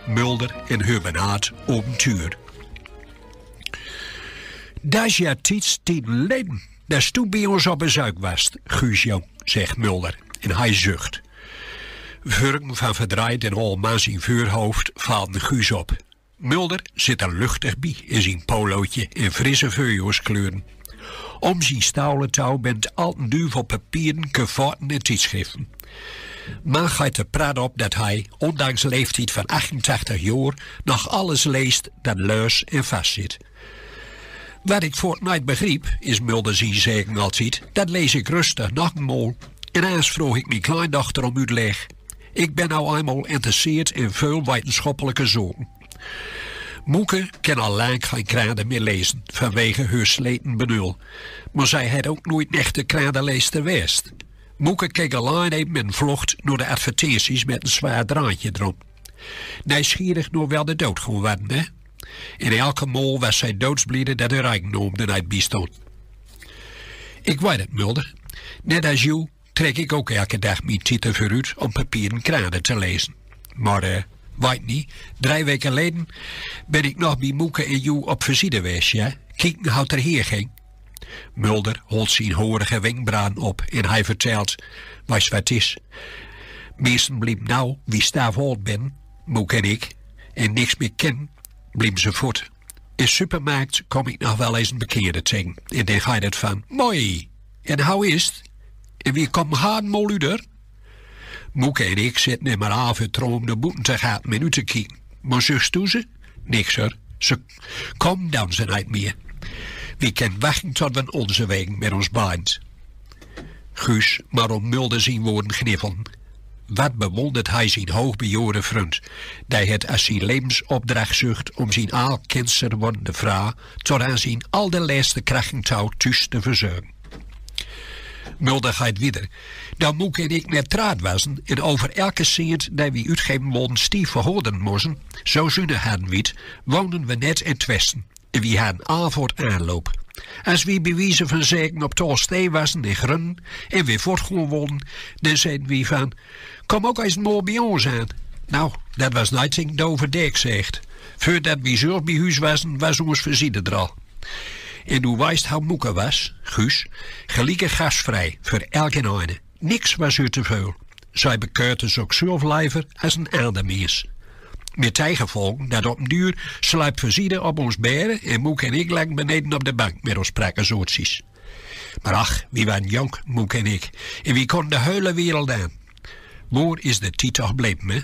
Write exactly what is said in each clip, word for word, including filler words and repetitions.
Mulder en heur benaad avontuur. Dat is ja tieds tieden leden, dat doe bie ons op bezuik wast, Guus jong, zegt Mulder en hij zucht. Vurken van verdriet en al maar zien vuurhoofd valden Guus op. Mulder zit er luchtig bie in zien polootje en frisse veujaarskleuren. Om zien staolen touw bent al een duvel papieren, kavaten en tiedschriften. Maar geit er praat op dat hij, ondanks leeftijd van achtentachtig jaar, nog alles leest dat luis en vast zit. Wat ik voort niet begriep, is Mulder zien zeggen altijd, dat lees ik rustig nog een mol. En eens vroeg ik mijn kleindochter om uitleg. Ik ben nou eenmaal interesseerd in veel wetenschappelijke zaken. Moeke kan al lang geen krade meer lezen vanwege heur sleten benul. Maar zij had ook nooit een echte kradeleester west. Moeke keek alleen even met een vlocht naar de advertenties met een zwaar draadje erom. Nieuwsgierig naar wel de dood gewoon worden, hè? In elke mol was zij doodsbliede dat de rijknaam er niet bij stond. Ik weet het, Mulder. Net als jou trek ik ook elke dag mijn titel vooruit om papieren krade te lezen. Maar, eh, weet niet, drie weken geleden ben ik nog bij Moeke en jou op visite geweest, ja? Kieken hoe het er hier ging. Mulder holt zien horige wenkbrauwen op en hij vertelt, wees wat is. Meesten blieven nou, wie staf oud ben, Moeke en ik, en niks meer ken, blieven ze voort. In supermarkt kom ik nog wel eens een bekeerde tegen. En dan gaat het van, mooi, en hoe is het? En wie kom haar moluder? Moeke en ik zitten immer af en toe om de boeten te gaan met u te kieken. Maar zuchst u ze? Niks hoor. Ze komen dan ze niet meer. Wie kan wachten tot we onze wegen met ons beend. Guus, maar om Mulder zien woorden gniffelen. Wat bewondert hij zien hoogbejaarde vriend, die het als zijn levensopdracht zucht om zijn al cancer wordende vrouw tot aan zijn allerlaatste krachten toe thuis te verzorgen. Mulder gaat wieder. Dan Moeke en ik net traad wassen en over elke cent die we uitgeven wilden stief verhouden moesten, zo zuinig hadden we het, woonden we net in Twesten. En wie hadden avond aanloop. Als wie bij wijze van zeggen op tolstee wassen in Grun en weer voort gewoon wilden, dan zeiden wie van, kom ook eens mooi bij ons aan. Nou, dat was niet een dove dek, zegt. Voordat wie zelf bij huis wassen, was ons visite er al. En doe weest hoe Moeke was, Guus, gelieke gastvrij voor elk en eine. Niks was u te veel. Zij bekeurde zich zelf liever als een ander mens. Met die gevolgen dat op een duur sluip visite op ons beren en Moeke en ik lagen beneden op de bank met ons prakkezoortjes. Maar ach, wie waren jong, Moeke en ik, en wie konden de hele wereld aan. Waar is de tied toch bleven, hè?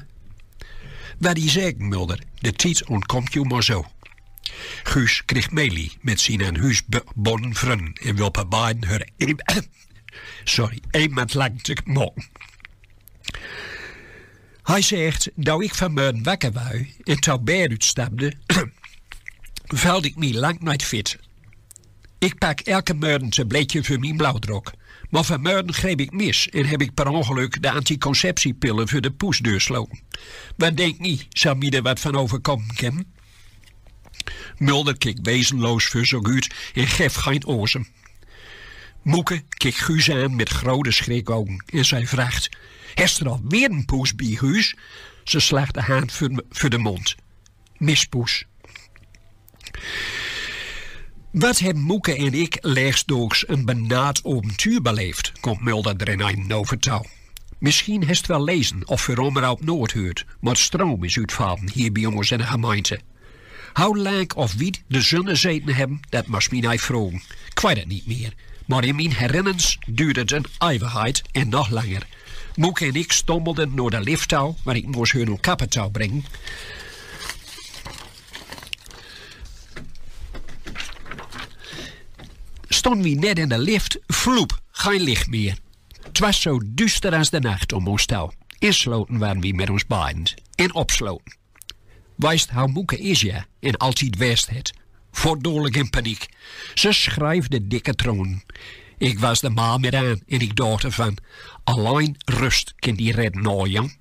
Wat die zeggen, Mulder, de tied ontkomt jou maar zo. Guus kreeg melie met zien aan huis gebonden vrienden en wil per beiden hun een, sorry, een maand lang te maken. Hij zegt, dat ik vanmorgen wakker wou en het bed uitstapte, voelde ik mij lang niet fit. Ik pak elke morgen een tabletje voor mijn bloeddruk. Maar vanmorgen greep ik mis en heb ik per ongeluk de anticonceptiepillen voor de poes doorsloten. Wat denk je, zou mij er wat van overkomen kunnen? Mulder keek wezenloos voor zich uit en gaf geen asem. Moeke keek Guus aan met grote schrikogen en zij vraagt, hest er alweer een poes bij, Guus? Ze slaagt de hand voor, voor de mond. Mispoes. Wat hebben Moeke en ik leegstdaags een benaad avontuur beleefd, komt Mulder er in een over touw. Misschien hest wel lezen of veur omroep Noord huurd, maar stroom is uitvallen hier bij ons in de gemeente. Hoe lang of wiet de zon gezeten hebben, dat mag mij niet vragen. Ik weet het niet meer. Maar in mijn herinners duurde het een eeuwigheid en nog langer. Moeke en ik stommelden naar de lift toe, waar ik moest hun hun kappen toe brengen. Stonden we net in de lift, floep, geen licht meer. Het was zo duister als de nacht om ons toe. Insloten waren we met ons beiden. In opsloten. Weest how Moeke is, ja, en altijd west het. Voort dodelijk in paniek. Ze schreef de dikke tronen. Ik was de ma met aan en ik dacht ervan, alleen rust kan die redden, nou, jong.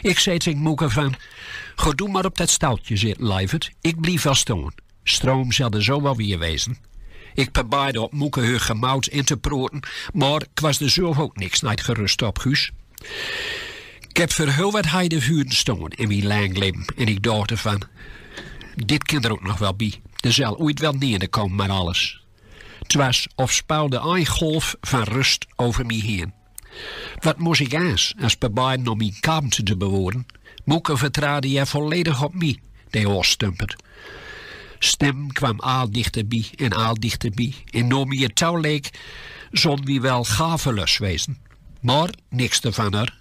Ik zei tegen Moeke van, ga doe maar op dat stoeltje zitten, lieverd. Ik blijf wel staan. Stroom zal er zo wel weer wezen. Ik probeerde op Moeke heur gemoed in te proten, maar ik was er zelf ook niks niet gerust op, Guus. Ik Ik heb veur heel wat heide vuren stoon in mien lang leven en ik docht d'rvan: dit kin d'r ok nog wel bie. D'r zal oeit wel 'n ende komen aan alles. 't Was of spuilde ein golf van rust over mie heen. Wat mos ik aans as bebeiden om mien kalmte te beworen? Moeke vertraode ja volledig op mie, de oorstumpet. Stem kwam aal dichter bie en aal dichter bie en no mie 't toleek, zon wie wel gavelus wezen. Maar niks d'rvan, hor.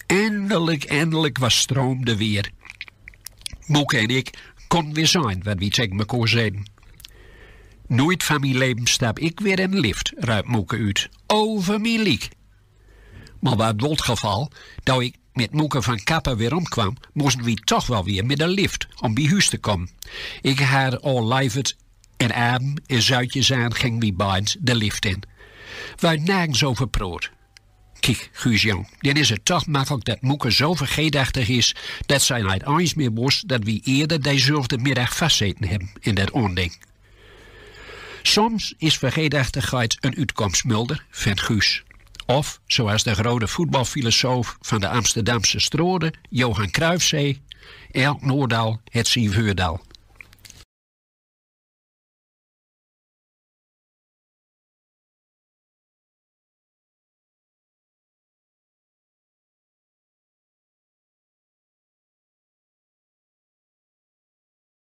Eindelik, eindelik was stroom d'r weer. Moeke en ik konden weer zien wat wie tegen mekaar zeiden. Nooit van mien leven stap ik weer in 'n lift, ruip Moeke uit. Over mien liek. Maar wat wol 't geval, dat ik met Moeke van kapper weer omkwam, mosten wie toch wel weer met de lift om bie huus te komen. Ik har al leiverd en adem en zuitjes aan, gingen wie beiden de lift in. Waar nergens over proot. Kiek, Guus jong, dan is 't toch makkelijk dat Moeke zo vergeetachtig is, dat zij niet eens meer wos dat wie eerder dezelfde middag vastzeten hebben in dat onding. Soms is vergeetachtigheid een uitkomstmulder, vindt Guus. Of, zoals de grote voetbalfilosoof van de Amsterdamse Strode, Johan Cruijff, zei: elk nadeel het zien voordeel.